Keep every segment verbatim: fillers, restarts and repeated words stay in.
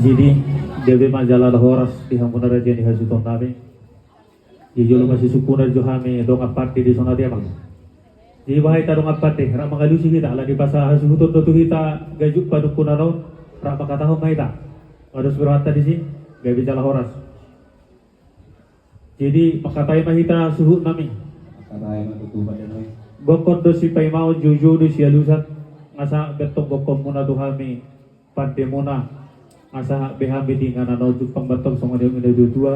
Jadi, gabe ma jala horas di hamu na raja ni hasuhuton nami. Di jolo masisungkunan jo hami dongan pande di son, ate, amang. Jadi, boha hita dongan pande, rap mangalusi hita, ala dipasahasuhuton do tu hita gajuk panungkunan on, rap mangkatahon ma hita. Nga dos be rohanta disi, gabe jala horas. Jadi, mangkatai ma hita suhut nami. Mangkatai ma tutu, pande nami. Gokhon do sipaimaon, joujou do sialusan, nga sahat be antong gokhonmuna tu hami pandemuna, nga sahat be hami di inganan on, jumpang ma antong songon i nidok ni natuatua.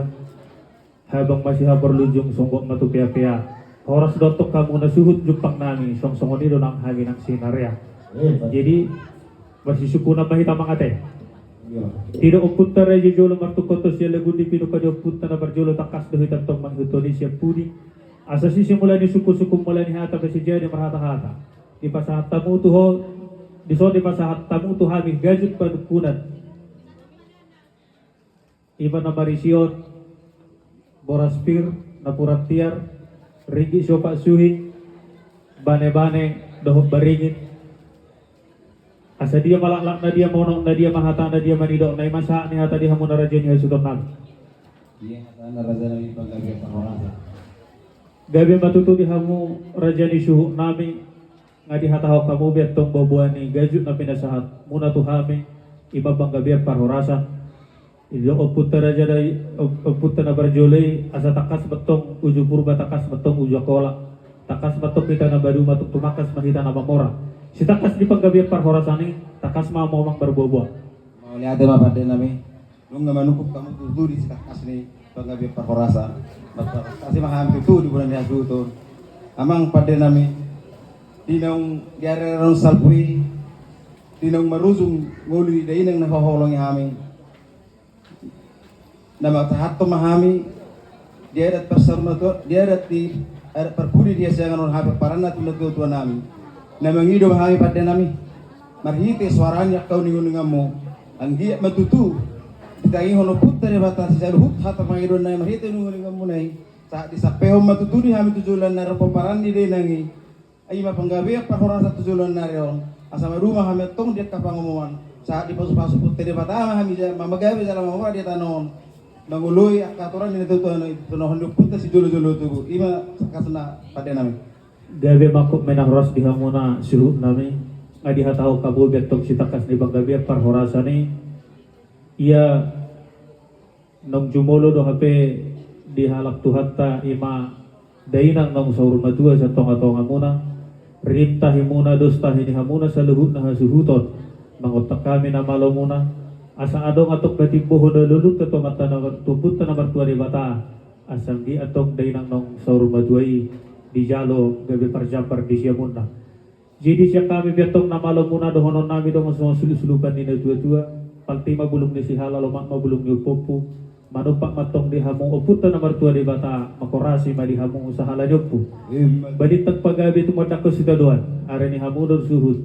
Habang ma sihaporlujung, songgop ma tu peapea. Horas do antong hamu na suhut jumpang nami, songon i do nang hami nang sinarea. Eh, jadi, masisungkunan ma hita, amang, ate. Iya. Didok ompunta raja jolo martungkothon sian lagundi, pinungka ni ompunta na parjolo, tangkas do hita antong mangihuthon i sian pudi. Asa sise mula ni sungkunsungkun, mula ni hata pe sijadi marhatahata. Dipasahat hamu tu ho, dison dipasahat hamu tu hami gajuk panungkunan. I ma na marisi on, boras pir, napuran tiar, ringgit siopat suhi, banebane dohot baringin. Asa dia ma laklakna, dia ma unokna, dia ma hatana, dia ma nidokna, i ma sahat ni hata di hamu na raja ni hasuhuton nami. Dia hatana raja nami, panggabean parhorasan. Gabe ma tutu di hamu raja ni suhut nami, nga dihatahon hamu be antong boaboa ni gajuk na pinasahatmuna tu hami, i ma panggabean parhorasan. Didok ompunta raja da i, om-, ompunta na parjolo i, asa tangkas ma antong uju Purba, tangkas ma antong uju Angkola, tangkas ma antong hita na maduma, tung tumangkas ma hita na mamora. Sitangkas ni panggabean parhorasan i, tangkas ma hamu, amang, marboaboa. Mauliate ma, pande nami. Nunga manungkun hamu tutu di sitangkas ni panggabean parhorasan. Marparhorasan ma hami tutu di bona ni hasuhuton, amang pande nami. Di naung di ari on salpu i, di naung marujung ngolu ni dainang na huhaholongi hami, na mangkatai ma hami di adat parsaurmatua-, di adat, di adat parpudi di hasiangan on, hami paranna tu natuatua nami. Na mangido ma hami, pande nami, marhite soara ni angka uninguninganmu, anggiat ma tutu ditangihon Ompunta Debata sisaluhut hata pangidoan nami marhite uninguninganmuna i. Sahat disampehon ma tutu di hami tu joloan ni ari on pomparan ni dainang i. I ma panggabean parhorasan tu joloan ni ari on, asa maduma hami antong di angka pangomoan. Sahat dipasupasu Ompunta Debata ma hami ja-, ma-, magabe jala mamora di tano on, mangoloi angka aturan ni natuatua na i, tonohon ni ompunta sijolojolo tubu. I ma sangkasna, pande nami. Gabe ma, ingkon ma na horas di hamu na suhut nami. Nga dihatahon hamu be antong sitangkas ni panggabean parhorasan i. Ia naung jumolo do hape di halak Tuhanta, i ma dainang naung saur matua sian tongatongamuna. Rim tahimuna, dos tahi ni hamuna saluhut na hasuhuton, mangontak hami na malomuna, asa adong antong patimbohon na lolot tu Amanta na, tu Ompunta na martua Debata, asa anggiat antong dainang naung saur matua i dijalo gabe parjambar di siamunna. Jadi sian hami pe antong na malomuna, dohonon nami do songon sulusulupan ni natuatua: Palti ma bulung ni sihala, lomak ma bulung ni ompuompu. Manumpak ma antong di hamu Ompunta na martua Debata, manghorasi ma di hamu sahala ni ompu. Amen. Balintang pagabe tumandangkon sitadoan, ari ni hamu do suhut.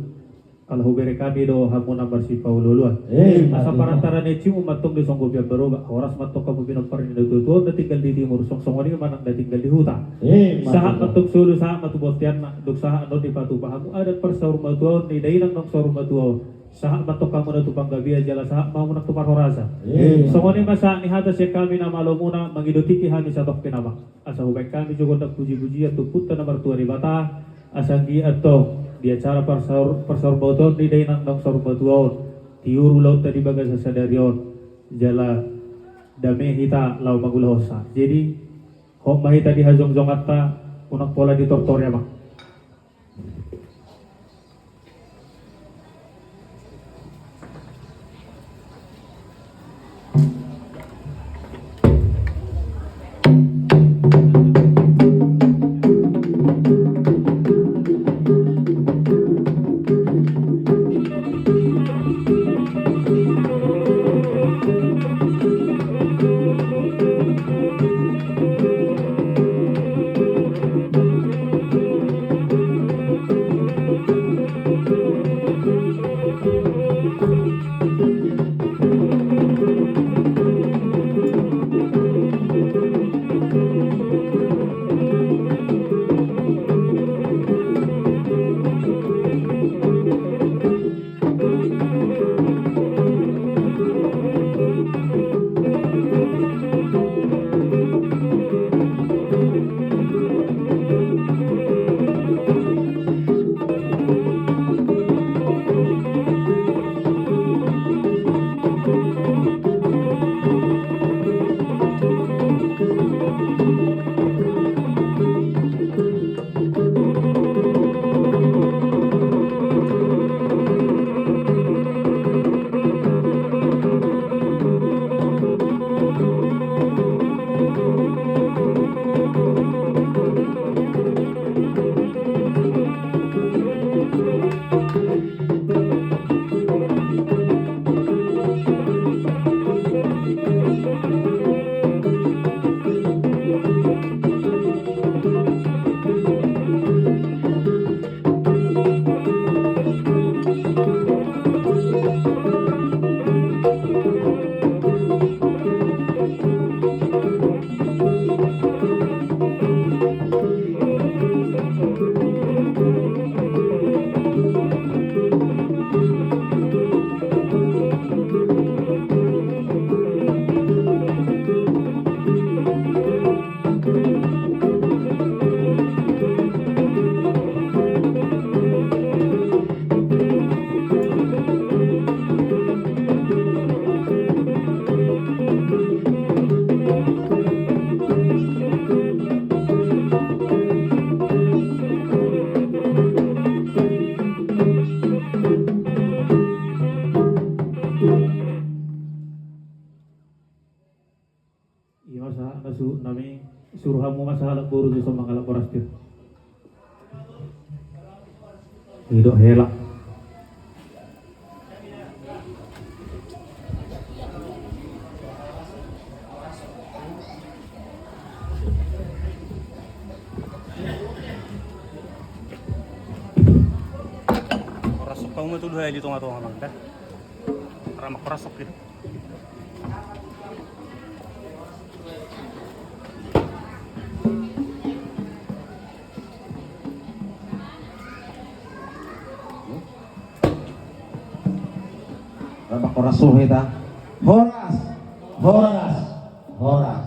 Ala hubereng hami do hamu na marsipaolooloan. Amen. Asa parantaran ni acimu ma antong disonggopi ambaroba, horas ma antong hamu pinompar ni natuatua on na tinggal di timur, songon i ma nang na tinggal di huta. Amen. Sahat ma antong solu, sahat ma tu bonteanna, dung sahat annon dipatupa hamu adat parsaurmatuaon ni dainang naung saurmatua on. Sahat ma antong hamu na tu panggabean jala sahat ma hamu nang tu parhorasan. Amen. Songon i ma sahat ni hata sian hami na malomuna, mangido tingki hami satongkin, Amang. Asa hubaen hami jo gondang pujipujian tu Ompunta na martua Debata, asa anggiat antong di acara parsaur-, parsaurmatuaon ni dainang naung saurmatua on, tiur ulaonta di bagasan sadari on, jala dame hita laho mangulahonsa. Jadi, hot ma hita di hajongjonganta, unang pola ditortori, Amang. Tu nami, suru hamu ma sahalak boru tu so mangalap boras tu. Didok hela. Horas sok hamu ma tu hali tonga-tonga, Amang, da. Ramak horas sok, gitu. Ramak horas so hita. Horas, horas, horas.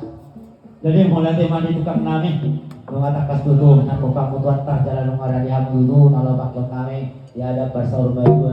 Jadi, mauliate ma di tukang nami. Nunga tangkas tutu, nangkok hamu tu atas jala nunga rade hamu tutu, na laho paklon nami. Ia ada pasar baru.